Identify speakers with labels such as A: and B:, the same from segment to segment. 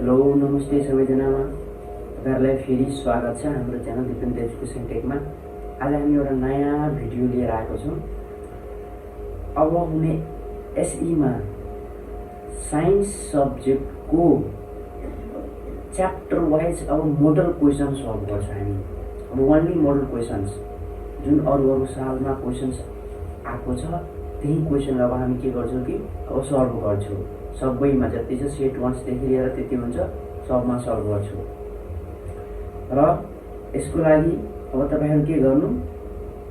A: Hello नमस्ते सबैजनामा तपाईहरुलाई फेरि स्वागत छ हाम्रो च्यानल दिपेन्द्र एजुकेसन टेकमा। आज हामी एउटा नयाँ भिडियो लिएर आएको छौं। अब हुने एसई मा साइन्स सब्जेक्टको च्याप्टर वाइज अब मोडल क्वेशन सल्भ गर्छ हामी। अब ओन्ली मोडल क्वेशन्स जुन अरु सालमा क्वेशन्स आएको छ त्यही क्वेशन अब हामी के गर्छौं कि अब सल्भ गर्छौं। सबैमा जति छ सेट 1 देखि लिएर त्यति हुन्छ सबमा सल्भ गर्छु। र यसको लागि अब तपाईहरु के गर्नु,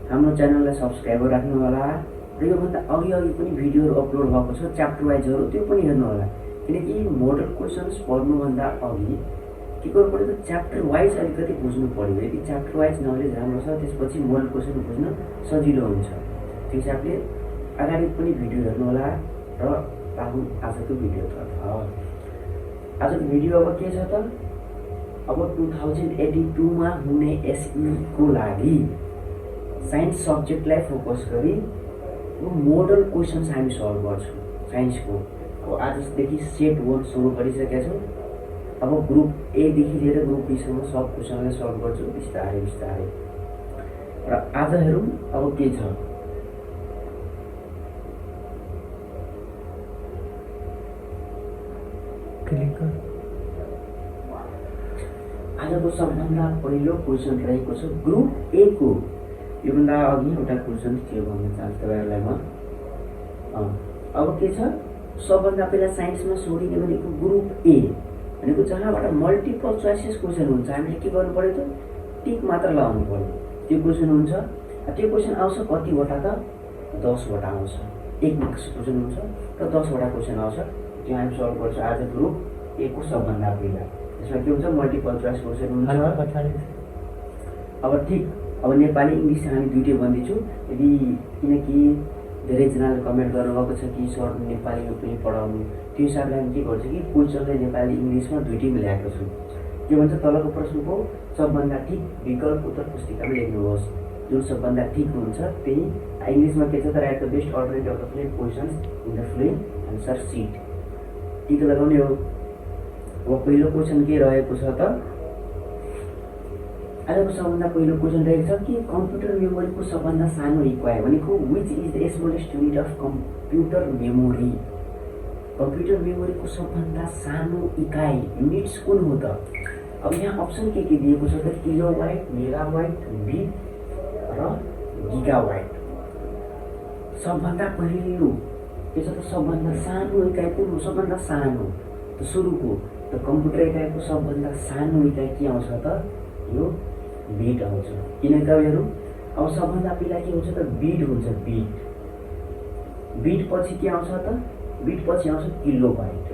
A: हाम्रो च्यानललाई सब्स्क्राइब राख्नु होला र यो भन्दा अघि पनि भिडियोहरु अपलोड भएको छ च्याप्टर वाइजहरु त्यो पनि हेर्नु होला। किनकि मोडल क्वेशन्स पढ्नु भन्दा अघि के गर्नु पर्यो त च्याप्टर वाइज अलिकति बुझ्नु पर्यो। यदि च्याप्टर वाइज नलेज राम्रो छ त्यसपछि मोडल क्वेशन बुझ्न सजिलो हुन्छ। त्यो हिसाबले अगाडि पनि भिडियो हेर्नु होला र आजको भिडियो आजको भिडियो अब के छ त, अब 2082 मा हुने एसई को लागि साइन्स सब्जेक्टलाई फोकस गरी मोडल क्वेशन्स हामी सल्भ गर्छौं साइन्सको। अब आजदेखि सेट 1 सुरु गरिसकेका छौं। अब ग्रुप ए देखि लिएर ग्रुप बी सम्म सब क्वेशनलाई सल्भ गर्छौं बिस्तारै बिस्तारै। र आज हेरौं अब के छ। आजको सबभन्दा पहिलो क्वेशन रहेको छ ग्रुप ए को। यो भन्दा अघि एउटा क्वेशन थियो भन्न चाहन्छु तपाईहरुलाई म। अब के छ, सबभन्दा पहिला साइन्समा सोधिने भनेको ग्रुप ए भनेको जहाँबाट मल्टिपल चोइसेस क्वेशन हुन्छ। हामीले के गर्नु पर्यो त टिक मात्र लगाउनु पर्यो। त्यो क्वेशन हुन्छ। त्यो क्वेशन आउँछ कतिवटा त 10 वटा आउँछ। 1 मार्क्स क्वेशन हुन्छ र 10 वटा क्वेशन आउँछ। त्यो हामी सल्भ गर्छ आज ग्रुप ए को सबभन्दा पहिला। यसमा के हुन्छ मल्टिपल चोइस क्वेशन हुन्छ। अब ठीक, अब नेपाली इंग्लिश हामी दुईटै भन्दिछु। यदि किनकि धेरै जनाले कमेन्ट गर्नुभएको छ कि सर नेपालीमा पनि पढाउनु, त्यो हिसाबले हामी के गर्छ कि क्वेशनलाई नेपाली इंग्लिशमा दुईटै मिलाएको छु। के भन्छ तलको प्रश्नको सबभन्दा ठीक विकल्प उत्तर पुस्तिकामा लेख्नुहोस्। जुन सबभन्दा ठीक हुन्छ त्यही इंग्लिशमा के छ त write the best alternative of the following questions in the following answer sheet. Tick लगाउने हो। अब पहिलो क्वेशन के रहेको छ त, आजको सबभन्दा पहिलो क्वेशन रहेको छ कि कम्प्युटर मेमोरीको सबभन्दा सानो इकाइ भनेको which is the smallest unit of computer memory. Computer मेमोरीको सबभन्दा सानो इकाइ युनिट्स कुन हो त। अब यहाँ अप्सन के दिएको छ त किलोबाइट, मेगाबाइट, बिट र गिगाबाइट। सबभन्दा पहिलो के छ त सबभन्दा सानो इकाइ कुन हो, सबभन्दा सानो त सुरुको त कम्प्युटर इकाइको सबभन्दा सानो इकाइ के आउँछ त यो बिट आउँछ। किन इकाइहरु अब सबभन्दा पहिला के हुन्छ त बिट हुन्छ। बिट पछि के आउँछ त, बिट पछि आउँछ किलोबाइट।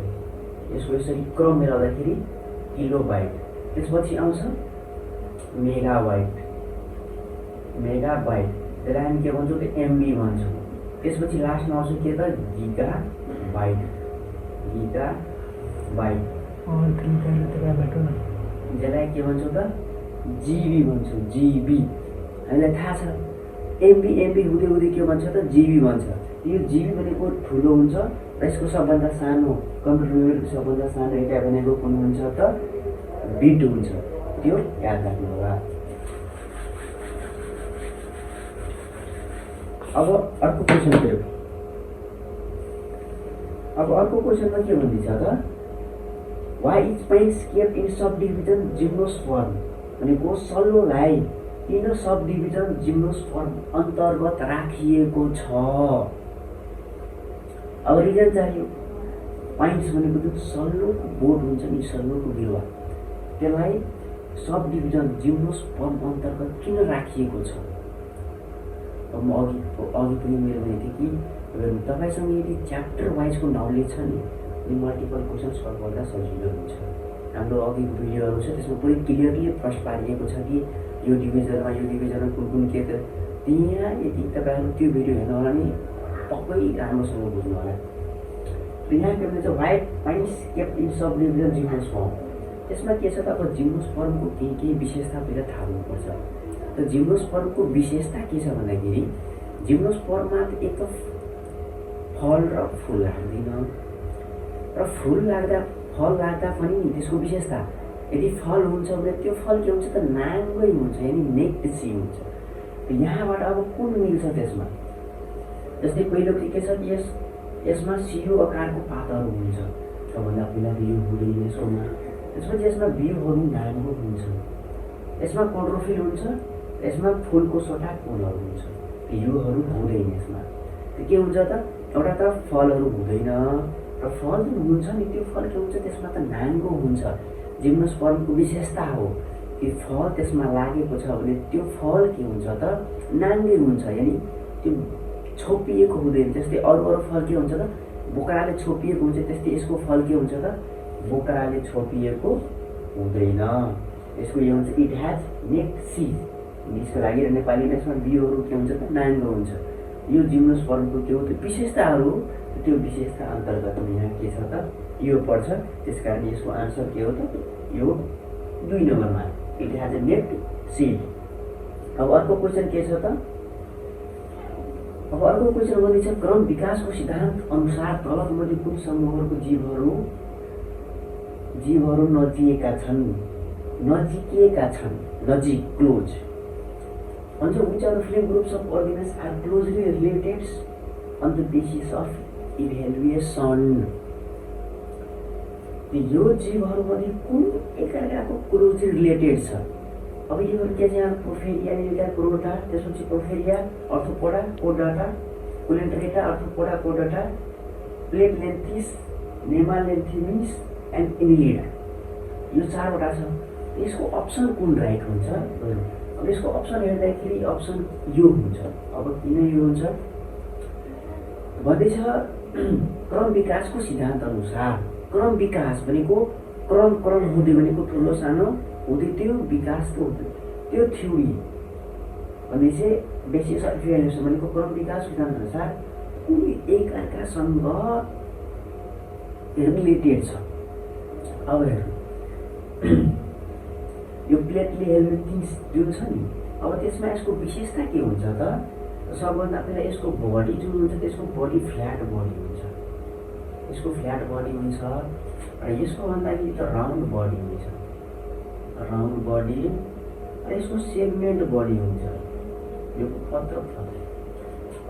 A: यसको यसरी क्रम मिलाउँदाखेरि किलोबाइट। त्यसपछि आउँछ मेगाबाइट। त्यसलाई हामी के भन्छौँ त एमबी भन्छौँ। त्यसपछि लास्टमा आउँछ के त गिगाबाइट। जसलाई के भन्छौँ त जीबी भन्छौँ। जीबी हामीलाई थाहा छ एमबी हुँदै के भन्छ त जीबी भन्छ। यो जीबी भनेको ठुलो हुन्छ र यसको सबभन्दा सानो कम्प्युटर मेमोरीको सबभन्दा सानो इकाइ भनेको कुन हुन्छ त बिट हुन्छ। त्यो याद राख्नु होला। अब अर्को क्वेशन हेरौँ। अब अर्को क्वेशनमा के भन्दैछ त why is pines kept in sub division gymnosperm भनेको सल्लोलाई किन सब डिभिजन जिम्नोस्पर्म अन्तर्गत राखिएको छ। अब रिजन चाहियो। पाइन्स भनेको जुन सल्लोको बोट हुन्छ नि, सल्लोको बिरुवा, त्यसलाई सब डिभिजन जिम्नोस्पर्म अन्तर्गत किन राखिएको छ। अब म अघि पनि मेरो भनेको थिएँ कि तपाईसँग यदि च्याप्टर वाइजको नलेज छ नि मल्टिपल क्वेशन सल्भ गर्दा सजिलो हुन्छ। हाम्रो अघिको भिडियोहरू छ त्यसमा पुरै क्लियरली प्रश्न पारिएको छ कि यो डिभिजनमा कुन के त। त्यहाँ यदि तपाईहरु त्यो भिडियो हेर्नु होला नि पक्कै राम्रोसँग बुझ्नु होला। यहाँ के भन्छ why pines kept in sub division gymnosperm. त्यसमा के छ त अब जिम्नोस्पर्मको के विशेषता पहिला थाहा हुनुपर्छ। त जिम्नोस्पर्मको विशेषता के छ भन्दाखेरि जिम्नोस्पर्ममा एक त फल र फूल लाग्दैन र फूल लाग्दा फल राख्दा पनि त्यसको विशेषता यदि फल हुन्छ भने त्यो फल के हुन्छ त नाङ्गै हुन्छ, यानि नेक्ड सी हुन्छ। यहाँबाट अब कुन मिल्छ त्यसमा? जस्तै पहिलो के छ कि यसमा सियो आकारको पातहरू हुन्छ, सबभन्दा पहिला बिउ हुँदैन यसमा। त्यसपछि यसमा बिउहरू नाङ्गो हुन्छ, यसमा क्लोरोफिल हुन्छ, यसमा फुलको सोटा फुलहरू हुन्छ, बिउहरू हुँदैन यसमा। के हुन्छ त एउटा त फलहरू हुँदैन, र फल जुन हुन्छ नि त्यो फल के हुन्छ त्यसमा त नाङ्गो हुन्छ। जिम्नोस्पर्मको विशेषता हो कि फल त्यसमा लागेको छ भने त्यो फल के हुन्छ त नाङ्गे हुन्छ, यानि त्यो छोपिएको हुँदैन। त्यस्तै अरू फल के हुन्छ त बोक्राले छोपिएको हुन्छ, त्यस्तै यसको फल के हुन्छ त बोक्राले छोपिएको हुँदैन। यसको यो हुन्छ इट ह्याज नेक्ड सिड, यसको लागि नेपालीमा यसमा बिउहरू के हुन्छ त नाङ्गो हुन्छ। यो जिम्नोस्पर्मको के हो त्यो विशेषताहरू, त्यो विशेषता अन्तर्गत यहाँ के छ त यो पर्छ। त्यसकारण यसको आन्सर के हो त यो 2 नम्बरमा it has a naked seed. अब अर्को क्वेसन के छ त? अब अर्को क्वेसन भनिन्छ क्रम विकासको सिद्धान्त अनुसार तलमध्ये कुन समूहहरूको जीवहरू नजिएका छन्? नजिक क्लोज भन्छ। which of the following groups of organisms are closely related on the basis of evaluation? यो जीवहरूमध्ये कुन एकअर्काको क्लोजली रिलेटेड छ? अब यो के चाहिँ प्रोफेरिया निलिका क्रोडा, त्यसपछि प्रोफेरिया अर्थोपोडा कोडाटा, कोलेन्ट्रेटा अर्थोपोडा कोडाटा, प्लेटलेन्थिस नेमालेन्थिमिस एन्ड इनिलिडा, यो 4वटा छ। यसको अप्सन कुन राइट हुन्छ? अब यसको अप्सन हेर्दाखेरि अप्सन यो हुन्छ। अब किन यो हुन्छ भन्दैछ क्रम विकासको सिद्धान्त अनुसार। क्रम विकास भनेको क्रम हुँदै भनेको ठुलो सानो हुँदै त्यो विकासको त्यो थ्योरी भन्ने चाहिँ बेसिस अफ इभ्यालुएसन भनेको क्रम विकास सिद्धान्त अनुसार कुनै एकअर्कासँग रिलेटेड छ। अब हेर्नु यो प्लेटले हेल्मेटिन्स जुन छ नि, अब त्यसमा यसको विशेषता के हुन्छ त? सबभन्दा पहिला यसको बडी जुन हुन्छ त्यसको बडी फ्ल्याट बडी हुन्छ, यसको फ्ल्याट बडी हुन्छ र यसको भन्दाखेरि त राउन्ड बडी हुन्छ, राउन्ड बडी र यसको सेगमेन्ट बडी हुन्छ। यो पत्र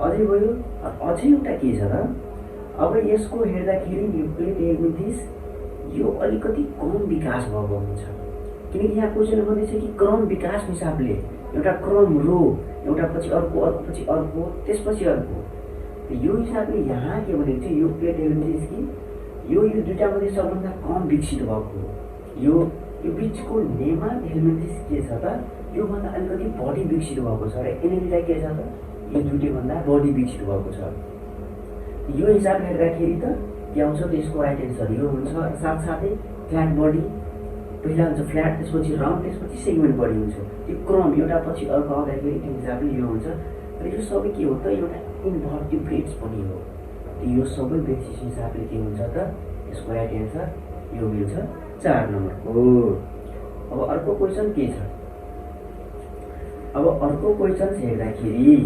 A: अझै भयो। अझै एउटा के छ त? अब यसको हेर्दाखेरि प्लेट हेल्मेटिन्स यो अलिकति कम विकास भएको हुन्छ, किनकि यहाँ क्वेसन भन्दैछ कि क्रम विकास हिसाबले एउटा क्रम रो एउटा पछि अर्को पछि अर्को त्यसपछि अर्को, यो हिसाबले यहाँ के भनेको चाहिँ यो प्लेट हेल्मेटिन्स कि यो दुईटा मध्ये सबभन्दा कम विकसित भएको। यो बिचको नेमाल हेल्मेटिन्स के छ त योभन्दा अलिकति बढी विकसित भएको छ र एनिलिडा के छ त यो दुईटै भन्दा बढी विकसित भएको छ। यो हिसाब हेर्दाखेरि त के आउँछ त यसको राइट एन्सर यो हुन्छ। साथसाथै फ्ल्याट बडी पहिला हुन्छ फ्ल्याट, त्यसपछि राउन्ड, त्यसपछि सेगमेन्ट बडी हुन्छ। त्यो क्रम एउटा पछि अर्को आउँदाखेरि त्यो हिसाबले यो हुन्छ। र यो सबै के हो त एउटा इन्भर्टिब्रेट्स पनि हो। यो सबै बेसिस हिसाबले के हुन्छ त यसको राइट एन्सर यो मिल्छ 4 नम्बरको। अब अर्को क्वेसन के छ? अब अर्को क्वेसन हेर्दाखेरि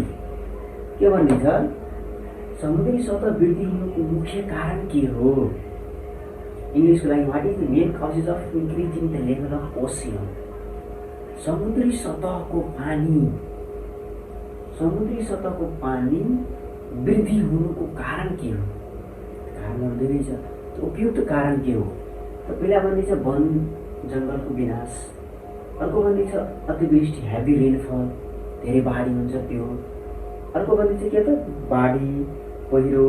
A: के भन्दैछ? समुद्री सतह वृद्धि हुनुको मुख्य कारण के हो? इङ्ग्लिसको लागि what is the main causes of increasing the level of ocean? समुद्री सतहको पानी वृद्धि हुनुको कारण के हो? कारणहरू धेरै छ, उपयुक्त कारण के हो? त पहिला भन्दैछ वन जङ्गलको विनाश, अर्को भन्दैछ अतिवृष्टि हेभी रेनफल, धेरै बाढी हुन्छ त्यो, अर्को भन्दैछ के त बाढी पहिरो,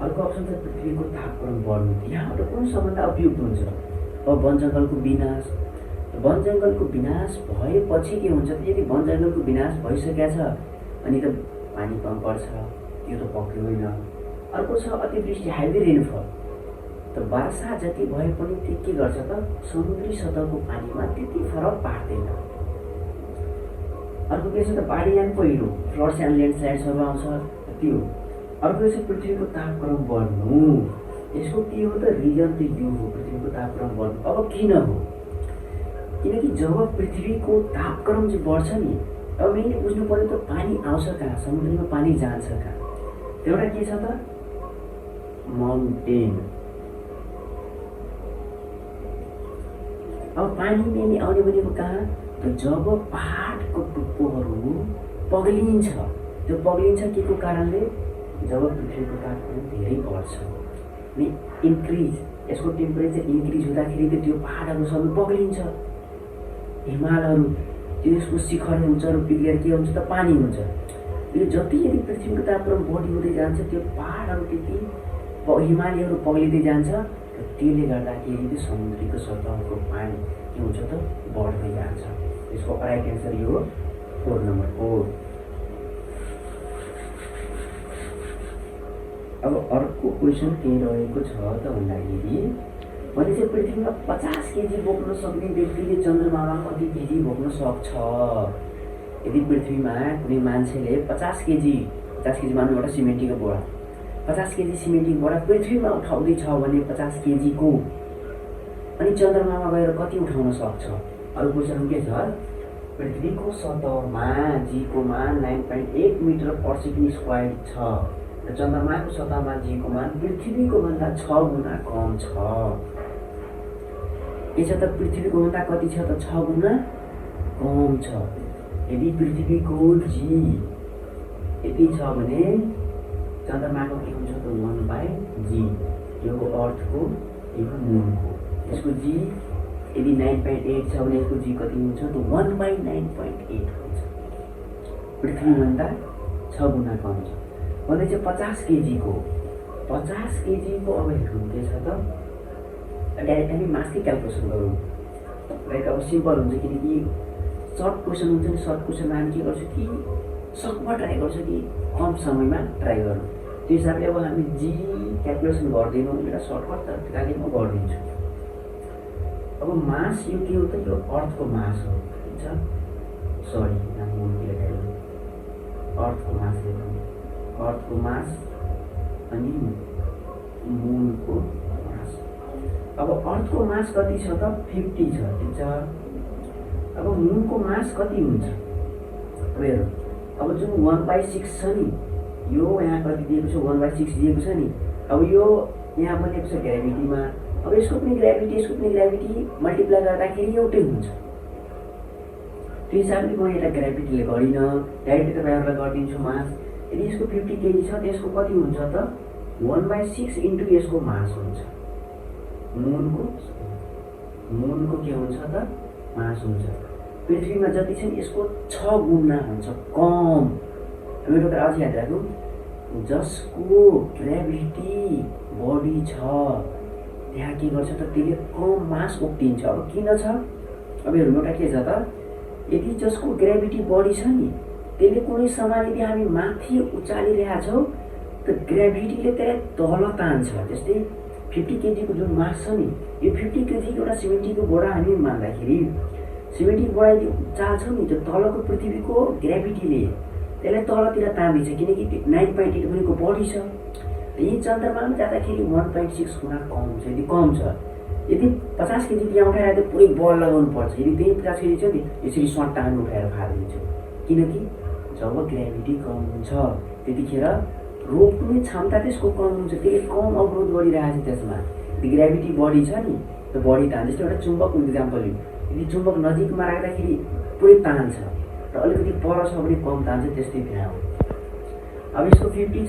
A: अर्को अप्सन छ पृथ्वीको तापक्रम बढ्नु। यहाँबाट कुन सबभन्दा उपयुक्त हुन्छ? अब वन जङ्गलको विनाश, वन जङ्गलको विनाश भएपछि के हुन्छ त? यदि वन जङ्गलको विनाश भइसकेको छ अनि त पानी कम पर्छ, त्यो त पक्कै होइन। अर्को छ अतिवृष्टि हेभी रेनफल, त वर्षा जति भए पनि त्यो के गर्छ त समुद्री सतहको पानीमा त्यति फरक पार्दैन। अर्को के छ त बाढी एन्ड पहिरो, फ्लड्स एन्ड ल्यान्डस्लाइड्सहरू आउँछ त्यो। अर्को छ पृथ्वीको तापक्रम बढ्नु, यसको के हो त रिजन त यो हो पृथ्वीको तापक्रम बढ्नु। अब किन हो? किनकि जब पृथ्वीको तापक्रम चाहिँ बढ्छ नि, अब मेन बुझ्नु पर्यो त पानी आउँछ कहाँ, समुद्रमा पानी जान्छ कहाँ? एउटा के छ त माउन्टेन, अब पानी नै आउने भनेको कहाँ त जब पहाडको टुप्पोहरू पग्लिन्छ, त्यो पग्लिन्छ के को कारणले, जब पृथ्वीको तापमान धेरै बढ्छ अनि इन्क्रिज, यसको टेम्परेचर इन्क्रिज हुँदाखेरि त त्यो पहाडहरू सबै पग्लिन्छ, हिमालहरू त्यसको शिखर उच्चहरू पिघलेर के हुन्छ त पानी हुन्छ। यो जति यदि पृथ्वीको तापक्रम बढी हुँदै जान्छ त्यो पहाडहरू त्यति हिमालीहरू पग्लिँदै जान्छ र त्यसले गर्दाखेरि त्यो समुद्रीको सतहको पानी के हुन्छ त बढ्दै जान्छ। यसको राइट एन्सर यो हो 4 नम्बर 4। अब अर्को क्वेसन के रहेको छ त भन्दाखेरि भनेपछि पृथ्वीमा 50 केजी बोक्न सक्ने व्यक्तिले चन्द्रमामा कति केजी बोक्न सक्छ? यदि पृथ्वीमा कुनै मान्छेले 50 केजी मान्नु एउटा सिमेन्टीको बोरा 50 केजी सिमेन्टीको बोरा पृथ्वीमा उठाउँदैछ भने 50 केजीको, अनि चन्द्रमामा गएर कति उठाउन सक्छ? अरू क्वेसन के छ? पृथ्वीको सतहमा जी को मान 9.8 मिटर पर सेकेन्ड स्क्वायर छ र चन्द्रमाको सतहमा जी को मान पृथ्वीको भन्दा 6 गुणा कम छ। के छ त पृथ्वीको भन्दा कति छ त 6 गुणा कम छ। यदि पृथ्वीको जी यति छ भने चन्द्रमाको के हुन्छ त 1/g, यो अर्थको यो मुनको। यसको जी यदि 9.8 छ भने यसको जी कति हुन्छ त 1/9.8 हुन्छ, पृथ्वीभन्दा 6 गुणा कम छ। भन्दै चाहिँ 50 केजीको अब हेर्नु के छ त डाइरेक्ट हामी मासकै क्यालकुलेसन गरौँ। लाइक अब सिम्पल हुन्छ किनकि सर्ट क्वेसन हुन्छ नि, सर्ट क्वेसनमा हामी के गर्छौँ कि सकमा ट्राई गर्छौँ कि कम समयमा ट्राई गर्नु। त्यो हिसाबले अब हामी जी क्यालकुलेसन गर्दैनौँ, एउटा सर्टकट तरिकाले म गरिदिन्छु। अब मास यो के हो त, यो अर्थको मास हो, ठिक छ? सरी नाम लेखाइदिनु, अर्थको मास लेख्नु, अर्थको मास अनि मुनको मास। अब अर्थको मास कति छ त 50 छ, ठिक छ? अब मुनको मास कति हुन्छ? अब हेरौँ, अब जुन 1/6 छ नि, यो यहाँ कति दिएको छ 1/6 दिएको छ नि, अब यो यहाँ बनेको छ ग्राभिटीमा, अब यसको पनि ग्राभिटी मल्टिप्लाई गर्दाखेरि एउटै हुन्छ। त्यो हिसाबले म यसलाई ग्राभिटीले गरिनँ, डाइरेक्ट तपाईँहरूलाई गरिदिन्छु मास। यदि यसको 50 केजी छ त्यसको कति हुन्छ त 1/6 इन्टु यसको मास हुन्छ, मुनको के हुन्छ त मास हुन्छ। पृथ्वीमा जति छ नि यसको 6 गुणा हुन्छ कम। मेरो कुरा अझै याद राखौँ, जसको ग्राभिटी बढी छ त्यहाँ के गर्छ त त्यसले कम मास उक्तिन्छ। अब किन छ? अब हेर्नु एउटा के छ त, यदि जसको ग्राभिटी बढी छ नि त्यसले कुनै सामान यदि हामी माथि उचालिरहेका छौँ त ग्राभिटीले त्यसलाई तल तान्छ। जस्तै 50 केजीको जुन मास छ नि, यो 50 केजीको एउटा सिमेन्टीको बोरा हामी मान्दाखेरि सिमेन्टीको बोरा यदि उचाल्छौँ नि त्यो तलको पृथ्वीको ग्राभिटीले त्यसलाई तलतिर तान्दैछ, किनकि 9.8 भनेको बढी छ। यही चन्द्रमामा जाँदाखेरि 1.6 गुणा कम छ। यदि कम छ, यदि 50 केजी त्यहाँ उठाएर त पुरै बल लगाउनु पर्छ। यदि त्यही 50 केजी छ नि यसरी सट्टा हामी उठाएर फालिदिन्छौँ, किनकि जब ग्राभिटी कम हुन्छ त्यतिखेर रोक्ने क्षमता त्यसको कम हुन्छ, त्यसले कम अवरोध गरिरहेको छ त्यसमा। यदि ग्राभिटी बढी छ नि त बढी तान्छ। जस्तै एउटा चुम्बकको इक्जाम्पल लिउँ, यदि चुम्बक नजिकमा राख्दाखेरि पुरै तान्छ र अलिकति पर छ भने कम तान्छ, त्यस्तै त्यहाँ हो। अब यसको 50 छ,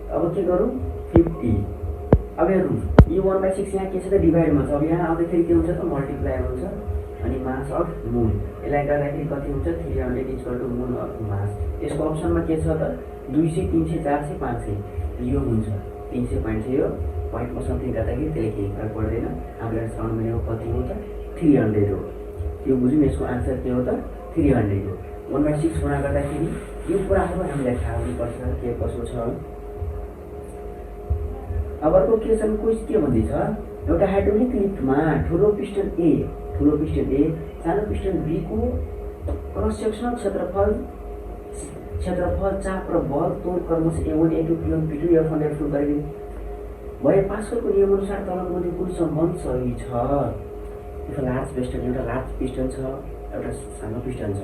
A: अब के गरौँ 50। अब हेरौँ यो 1/6 यहाँ के छ त डिभाइडमा छ, अब यहाँ आउँदाखेरि के हुन्छ त मल्टिप्लाई हुन्छ अनि मास अफ मुन। यसलाई गर्दाखेरि कति हुन्छ 300 = मुन अफ मास। यसको अप्सनमा के छ त 200, 300, 400, 500 यो हुन्छ 300 यो पोइन्टमा समथिङ गर्दाखेरि त्यसले केही फरक पर्दैन। हाम्रो एन्सर भनेको कति हो त 300 हो। यो बुझ्यौँ, यसको आन्सर के हो त 300 हो। 1/6 गुणा गर्दाखेरि यो कुराहरू हामीलाई थाहा हुनुपर्छ के कसो छ। अब अर्को क्वेसन के भन्दैछ, एउटा हाइड्रोलिक लिफ्टमा ठुलो पिस्टन ए सानो पिस्टन बी को क्रस सेक्सनल क्षेत्रफल चाप र बल तोल क्रमशः A1, A2, P1, P2, F1, F2 गरिदिनु भए पास्कलको नियमअनुसार तलको मध्ये कुन सम्बन्ध सही छ? एउटा लार्ज पिस्टन छ, एउटा सानो पिस्टन छ।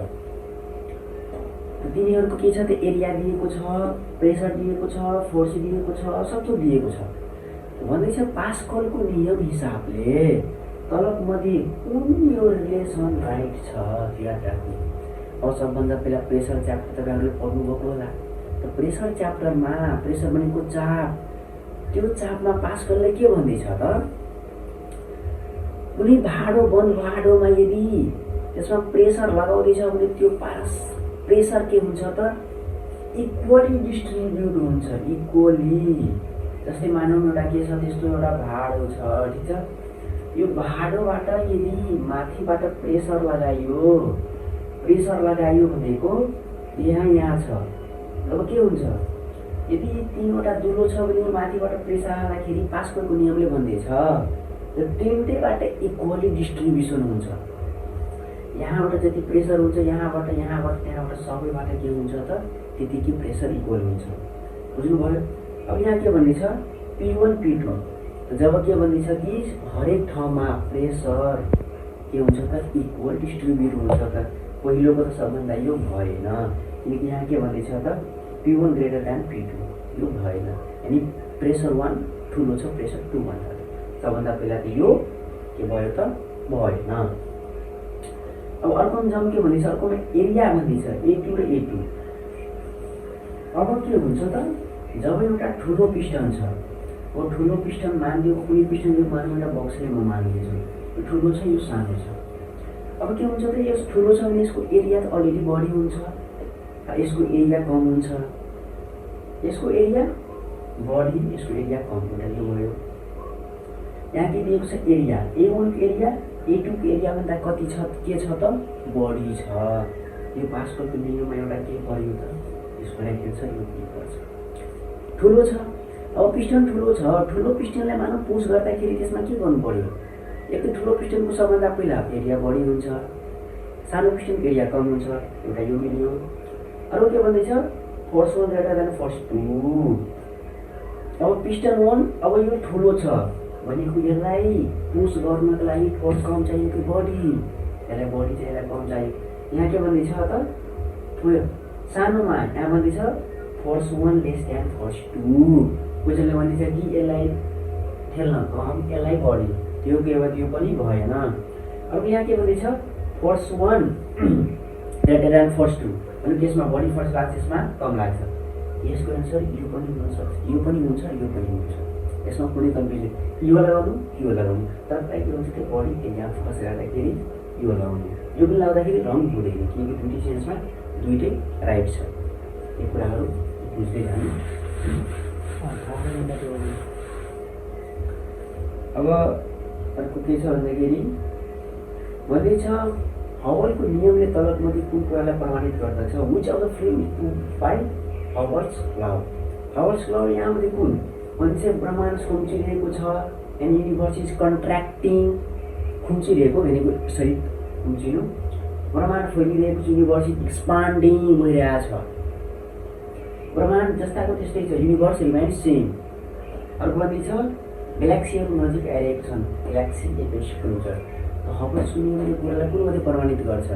A: तिनीहरूको के छ त एरिया दिएको छ, प्रेसर दिएको छ, फोर्स दिएको छ, सब थोक दिएको छ। भन्दैछ पास्कलको नियम हिसाबले तलबमध्ये कुन यो रिलेसन राइट छ याद राख्नु। अब सबभन्दा पहिला प्रेसर च्याप्टर तपाईँहरूले पढ्नुभएको होला। त प्रेसर च्याप्टरमा प्रेसर भनेको चाप, त्यो चापमा पास्कलले के भन्दैछ त, कुनै भाँडो बन्द भाँडोमा यदि त्यसमा प्रेसर लगाउँदैछ भने त्यो प्रेसर के हुन्छ त, इक्वली डिस्ट्रिब्युट हुन्छ, इक्वली। जस्तै मानौँ एउटा के छ, त्यस्तो एउटा भाँडो छ, ठिक छ। यो भाँडोबाट यदि माथिबाट प्रेसर लगायो भनेको यहाँ छ। अब के हुन्छ, यदि 3वटा दुलो छ भने माथिबाट प्रेसर आउँदाखेरि पास्कलको नियमले भन्दैछ तिनटैबाट इक्वली डिस्ट्रिब्युसन हुन्छ। यहाँबाट जति प्रेसर हुन्छ यहाँबाट त्यहाँबाट सबैबाट के हुन्छ त, त्यतिकै प्रेसर इक्वल हुन्छ। बुझ्नुभयो। अब यहाँ के भन्दैछ, P1 P2। जब के भन्दैछ कि हरेक ठाउँमा प्रेसर के हुन्छ त, इक्वल डिस्ट्रिब्युट हुन्छ त, पहिलोको त सबभन्दा यो भएन, किनकि यहाँ के भन्दैछ त P1 ग्रेटर देन P2, यो भएन। यानि प्रेसर 1 ठुलो छ प्रेसर 2 भन्दा। सबभन्दा पहिला त यो के भयो त, भएन। अब अर्कोमा जाउँ, के भन्दैछ, अर्कोमा एरिया भन्दैछ A2 र A2। अब के हुन्छ त, जब एउटा ठुलो पिस्टन छ, वो ठुलो पिस्टन मानिदिएको कुनै पिस्टन यो मानौँ एउटा बक्सले म मानिदिन्छु, यो ठुलो छ यो सानो छ। अब के हुन्छ त, यो ठुलो छ भने यसको एरिया त अलरेडी बढी हुन्छ, यसको एरिया कम हुन्छ, यसको एरिया बढी यसको एरिया कम हुन्छ। यो भयो। यहाँ के दिएको छ, एरिया A1 को एरिया A2 को एरिया भन्दा कति छ, के छ त, बढी छ। यो पास्कलको नियममा एउटा के पर्यो त, यसको लागि के छ, यो के पर्छ, ठुलो छ। अब पिस्टन ठुलो छ, ठुलो पिस्टनलाई मानव पुस गर्दाखेरि त्यसमा के गर्नु पर्यो, एक त ठुलो पिस्टनको सबभन्दा पहिला एरिया बढी हुन्छ, सानो पिस्टनको एरिया कम हुन्छ, एउटा यो मिल्यो। अरू के भन्दैछ, फोर्स 1 ग्रेटर देन फोर्स 2। अब पिस्टन 1 अब यो ठुलो छ भनेको यसलाई पुस गर्नको लागि फोर्स कम चाहियो कि बढी, यसलाई बढी चाहिँ यसलाई कम चाहियो। यहाँ के भन्दैछ त, सानोमा यहाँ भन्दैछ फोर्स 1 लेस देन फोर्स 2। कसैले भन्दैछ कि यसलाई ठेल्न कम यसलाई बढी, त्यो के भयो, त्यो पनि भएन। अब यहाँ के भन्दैछ, फोर्स 1 ग्रेटर देन फोर्स 2 भने त्यसमा बढी फोर्स लाग्छ, यसमा कम लाग्छ। यसको एन्सर यो पनि हुन सक्छ, यो पनि हुन्छ, यो पनि हुन्छ। यसमा कुनै कन्फ्युजन, यो लगाउनु तर प्रायः के हुन्छ, त्यो बढी एरिया फोर्स गर्दाखेरि यो लगाउनु, यो पनि लगाउँदाखेरि रङ हुँदैन, किनकि दुईटै सेन्समा दुईटै राइट छ। यो कुराहरू बुझ्दै जानु। अब अर्को के छ भन्दाखेरि भन्दैछ, हबलको नियमले तलबमध्ये कुन कुरालाई प्रमाणित गर्दछ, which of the frame is prove by Hubble's law. Hubble's law यहाँमध्ये कुन भन्छ, ब्रह्माण्ड खुम्चिरहेको छ एन्ड युनिभर्स इज कन्ट्र्याक्टिङ, खुम्चिरहेको भनेको सहित खुम्चिनु, ब्रह्माण्ड फैलिरहेको छ, युनिभर्स इज एक्सपान्डिङ भइरहेको छ, ब्रह्माण्ड जस्ताको त्यस्तै छ, युनिभर्स रिमाइन्स सेम। अर्को भन्दैछ, ग्यालेक्सीहरू नजिक आइरहेको छन्, ग्यालेक्सी एपेक्स हुन्छ। हबल्स नियमले कुरालाई कुनमध्ये प्रमाणित गर्छ,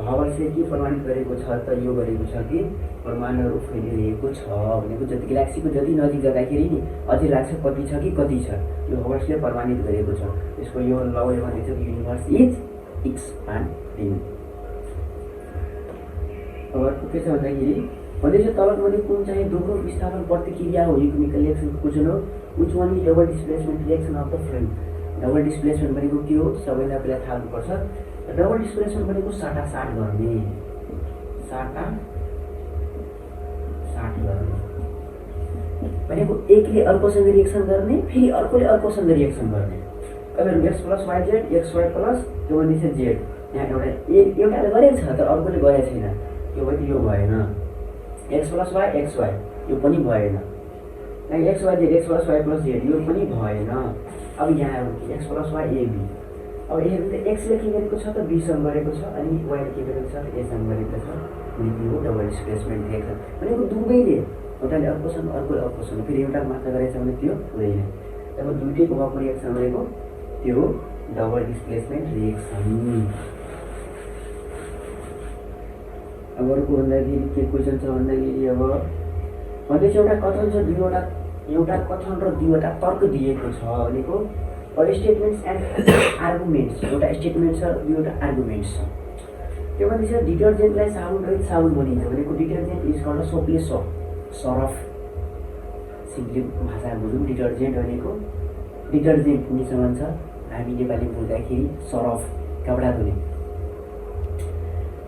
A: हबल्सले के प्रमाणित गरेको छ त, यो गरेको छ कि ब्रह्माण्डहरू फैलिरहेको छ भनेको जति ग्यालेक्सीको जति नजिक जाँदाखेरि नि अझै लाग्छ कति छ कि कति छ, यो हबल्सले प्रमाणित गरेको छ। यसको यो लले भन्दैछ कि युनिभर्स इज एक्सपान्डिङ। अब अर्को के छ भन्दाखेरि भन्दैछ, तलबमध्ये कुन चाहिँ दोहोरो विस्थापन प्रतिक्रिया हो, यो केमिकल रिएक्सनको क्वेसन हो। Which one is double displacement reaction of the frame. Double displacement भनेको के हो, सबैलाई पहिला थाहा हुनुपर्छ। डबल डिस्प्लेसमेन्ट भनेको साटासाट गर्ने, साटासाट गर्ने भनेको एकले अर्कोसँग रिएक्सन गर्ने, फेरि अर्कोले अर्कोसँग रिएक्सन गर्ने। अब x + y z, xy plus त्यो भन्दैछ z, यहाँ एउटाले गरेको छ तर अर्कोले गरेको छैन, यो पनि यो भएन। x + y xy यो पनि भएन, x y z x + y + z यो पनि भएन। अब यहाँ x + y ab, अब ab त x ले के गरेको छ त b सँग गरेको छ, अनि y ले के गरेको छ त a सँग गरेको छ, अनि यो डबल डिस्प्लेसमेन्ट रिएक्सन भनेको दुवैले एउटाले अर्कोसँग अर्कोले अर्कोसँग फेरि एउटा मात्र गरेछ भने त्यो हुँदैन। अब दुईटैको भएको रिएक्सन भनेको त्यो डबल डिस्प्लेसमेन्ट रिएक्सन। अब अर्को भन्दाखेरि के क्वेसन छ भन्दाखेरि अब भन्दैछ एउटा कथन छ, एउटा कथन र दुईवटा तर्क दिएको छ भनेको स्टेटमेन्ट्स एन्ड आर्गुमेन्ट्स, एउटा स्टेटमेन्ट छ, दुईवटा आर्गुमेन्ट्स छ। त्यो भन्छ डिटर्जेन्टलाई साबुन रहित साबुन भनिन्छ भनेको डिटर्जेन्ट इज कल्ड सोपले सरफ। सिम्पली भाषा बुझौँ, डिटर्जेन्ट भनेको डिटर्जेन्ट निसँग भन्छ, हामी नेपाली बुझ्दाखेरि सरफ कपडा धुने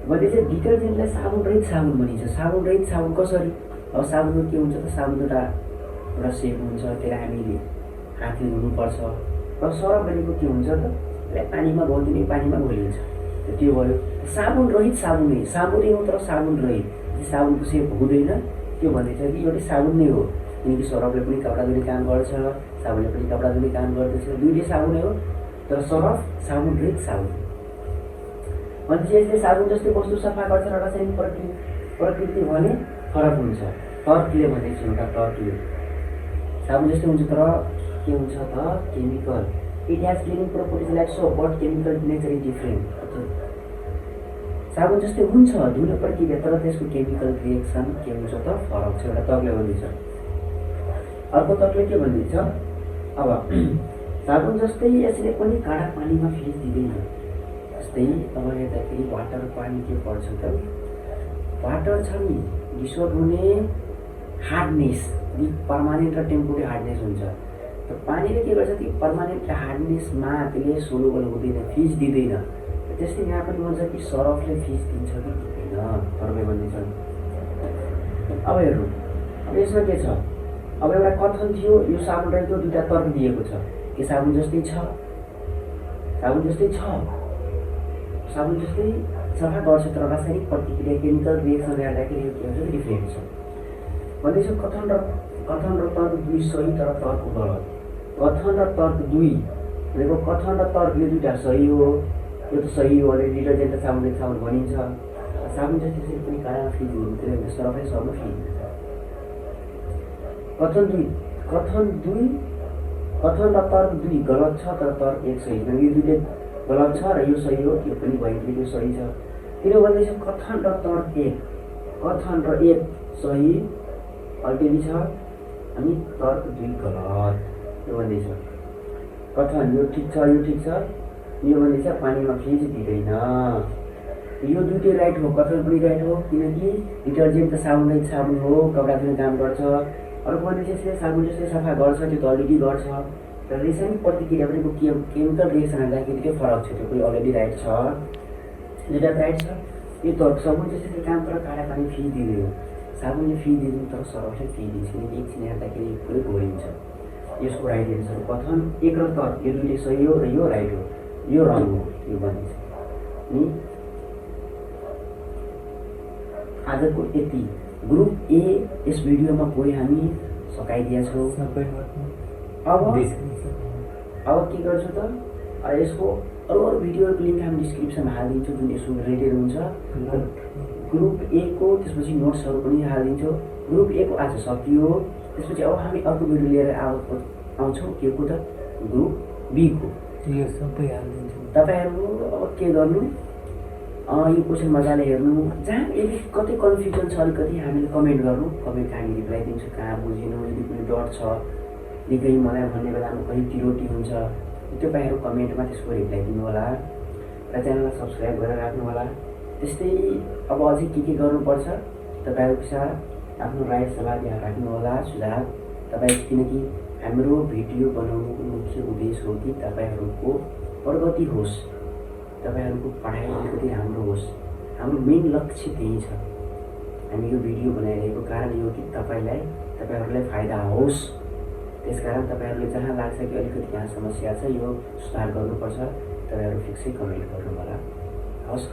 A: भनेपछि डिटर्जेन्टलाई साबुन रहित साबुन भनिन्छ। साबुन रहित साबुन कसरी? अब साबुनमा के हुन्छ त, साबुन एउटा सेप हुन्छ, त्यसलाई हामीले हातले धुनुपर्छ। र सरफ भनेको के हुन्छ त, त्यसलाई पानीमा घोलिदिने, पानीमा घोलिन्छ, त्यो भयो। साबुन रहित साबुन नै, साबुनै हो तर साबुन रहित, साबुनको सेप हुँदैन, त्यो भन्दैछ कि एउटै साबुन नै हो। किनकि सरफले पनि कपडा धुने काम गर्छ, साबुनले पनि कपडा धुने काम गर्दछ, दुईटै साबुनै हो तर सरफ साबुन रहित साबुन। भनेपछि यसले साबुन जस्तै वस्तु सफा गर्छ र रासायनिक प्रकृति भने फरक हुन्छ। तर्कले भनेको एउटा तर्कले साबुन जस्तै हुन्छ तर के हुन्छ त, chemical. It has cleaning properties like soap but chemical nature is different. साबुन जस्तै हुन्छ धुन प्रक्रिया तर त्यसको केमिकल रिएक्सन के हुन्छ त, फरक छ, एउटा तर्कले भन्दैछ। अर्को तर्कले के भन्दैछ, अब साबुन जस्तै यसले पनि काँडा पानीमा फिज दिँदैन। जस्तै अब हेर्दाखेरि वाटर पानी के पर्छ त, वाटर छ नि डिसोल्भ हुने हार्डनेस, पर्मानेन्ट र टेम्पोरेरी हार्डनेस हुन्छ। त पानीले के गर्छ कि पर्मानेन्ट हार्डनेसमा त्यसले सोलुबल हुँदैन, फिज दिँदैन। त्यस्तै यहाँ पनि भन्छ कि सरफले फिज दिन्छ कि दिँदैन, तर्कले भन्दैछ। अब हेर्नु, अब यसमा के छ, अब एउटा कथन थियो, यो साबुन रहेको दुईवटा तर्क दिएको छ कि साबुन जस्तै छ, साबुन जस्तै छ, साबुन जस्तै सफा गर्छ तर रासायनिक प्रतिक्रिया केमिकल रिएक्सन हेर्दाखेरि के हुन्छ डिफ्रेन्ट छ भन्दैछ। कथन र तर्क दुई सही तर तर्क गलत। कथन र तर्क दुई भनेको कथन र तर्कले दुईवटा सही हो, यो त सही हो, अलरेडी डिटर्जेन्ट र साबुन भनिन्छ। साबुन जस्तै त्यसरी पनि काँडामा फिज हुँदैन, सरफै सर्फमा फिज हुन्छ। कथन र तर्क दुई गलत छ तर तर्क एक सही छ। यो दुईले गलत छ र यो सही हो, यो पनि भयो, यो सही छ। किन भन्दैछ कथन र तर्क एक, कथन र एक सही अल्रेडी छ अनि तर्क दुई गलत, यो भन्दैछ। कथन यो ठिक छ, यो ठिक छ, यो भन्दैछ पानीमा फिज दिँदैन, यो दुईटै राइट हो। कथन पनि राइट हो किनकि डिटर्जेन्ट त साबुन रहित साबुन हो, कपडा धुने काम गर्छ। अर्को भन्दैछ यसले साबुन जस्तै सफा गर्छ, त्यो त अलरेडी गर्छ। र रासायनिक प्रतिक्रिया भनेको केमिकल रिएक्सन हेर्दाखेरि त्यो फरक छ, त्यो पनि अलरेडी राइट छ, दुईवटा राइट छ। यो तर्क साबुन जस्तै काम तर काँडा पानी फिज दिँदैन, साबुनले फिज दिँदैन तर सरफले फिज दिन्छ, किनकि एकछिन हेर्दाखेरि पुरै घोलिन्छ। यसको राइट एन्सर कथन एक र तर्क यो दुईटै सही हो र यो राइट हो, यो रङ हो, यो भनिन्छ नि। आजको यति। ग्रुप ए यस भिडियोमा पुरै हामी सकाइदिएछौँ। अब के गर्छु त, यसको अरू भिडियोहरूको लिङ्क हामी डिस्क्रिप्सनमा हालिदिन्छौँ, जुन यसको रिलेटेड हुन्छ। ग्रुप ए को त्यसपछि नोट्सहरू पनि हालिदिन्छौँ। ग्रुप ए को आज सकियो, त्यसपछि अब हामी अर्को भिडियो लिएर आउँछौँ के को त, ग्रुप बी को।
B: यो सबै हालिदिन्छौँ।
A: तपाईँहरू अब के गर्नु, यो क्वेसन मजाले हेर्नु, जहाँ यदि कतै कन्फ्युजन छ अलिकति हामीले कमेन्ट गर्नु, कमेन्ट हामी रिप्लाई दिन्छु, कहाँ बुझिनु, यदि कुनै डट छ निकै मलाई भन्ने बेलामा कहीँ त्रुटि हुन्छ, तपाईँहरू कमेन्टमा त्यसको रिप्लाई दिनु होला र च्यानललाई सब्सक्राइब गरेर राख्नु होला। त्यस्तै अब अझै के गर्नुपर्छ तपाईँहरूको साथ आफ्नो राय सल्लाह यहाँ राख्नु होला, सुझाव तपाईँ, किनकि हाम्रो भिडियो बनाउनुको मुख्य उद्देश्य हो कि तपाईँहरूको प्रगति होस्, तपाईँहरूको पढाइ अलिकति राम्रो होस्। हाम्रो मेन लक्ष्य त्यही छ। हामी यो भिडियो बनाइरहेको कारण यो कि तपाईँहरूलाई फाइदा होस्। त्यसकारण तपाईँहरूले जहाँ लाग्छ कि अलिकति यहाँ समस्या छ, यो सुधार गर्नुपर्छ, तपाईँहरू फिक्सै कमेन्ट गर्नु होला। हवस्।